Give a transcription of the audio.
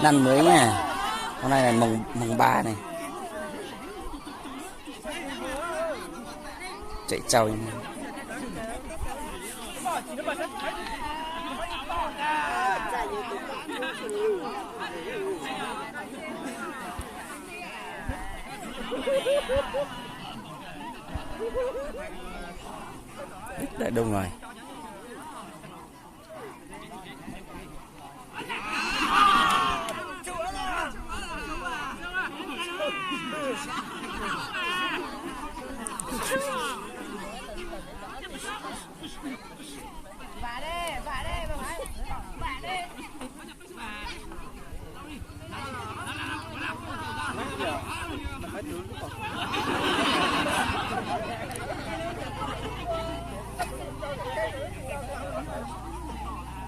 Năm mới nha. Hôm nay là mùng mùng ba này. Chạy trâu. Rất là đông người.